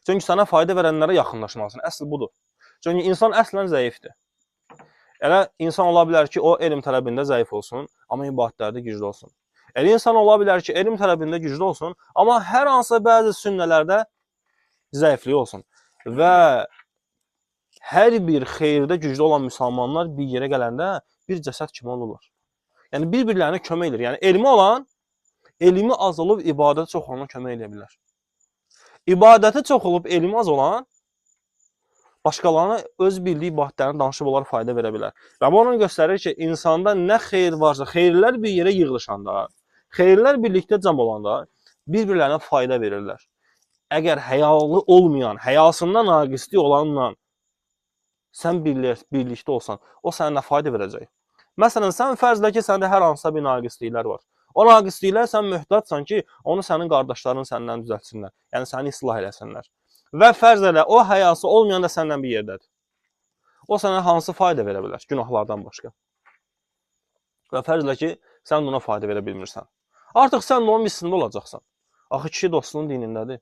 Çünki sənə fayda verənlərə yaxınlaşmalısan. Əsl budur. Çünki insan əslən zəifdir. Elə insan ola bilər ki, o elm tələbində zəif olsun, amma ibadətlərdə güclü olsun. Elə insan ola bilər ki, elm tələbində güclü olsun, amma hər hansısa bəzi sünnələrdə zəifliyi olsun. Və hər bir xeyirdə güclü olan müsəlmanlar bir yerə gələndə bir cəsəd kimi olurlar. Yəni bir-birlərinə kömək edir. Yəni elmi olan, elmi az olub ibadəti çox olana kömək edə bilər. İbadəti çox olub elmi az olan başqalarına öz bildiyi ibadətlərini danışıb onlara fayda verə bilər. Və bu onu göstərir ki, insanda nə xeyir varsa, xeyirlər bir yerə yığılışanda, xeyirlər birlikdə cəm olanda bir-birlərinə fayda verirlər. Əgər həyalı olmayan, həyasında naqislik olanla sən birlikdə olsan, o sənə nə fayda verəcək? Məsələn, sən fərz elə ki, səndə hər hansısa bir naqisliklər var. O naqisliklər sən möhtacsan ki, onu sənin qardaşların səndən düzəltsinlər. Yəni səni islah eləsinlər. Və fərz elə, o həyası olmayan da səndən bir yerdədir. O sənə hansı fayda verə bilər günahlardan başqa? Və fərz elə ki, sən ona fayda verə bilmirsən. Artıq sən də onun mislində olacaqsan. Axı kişi dostunun dinindədir.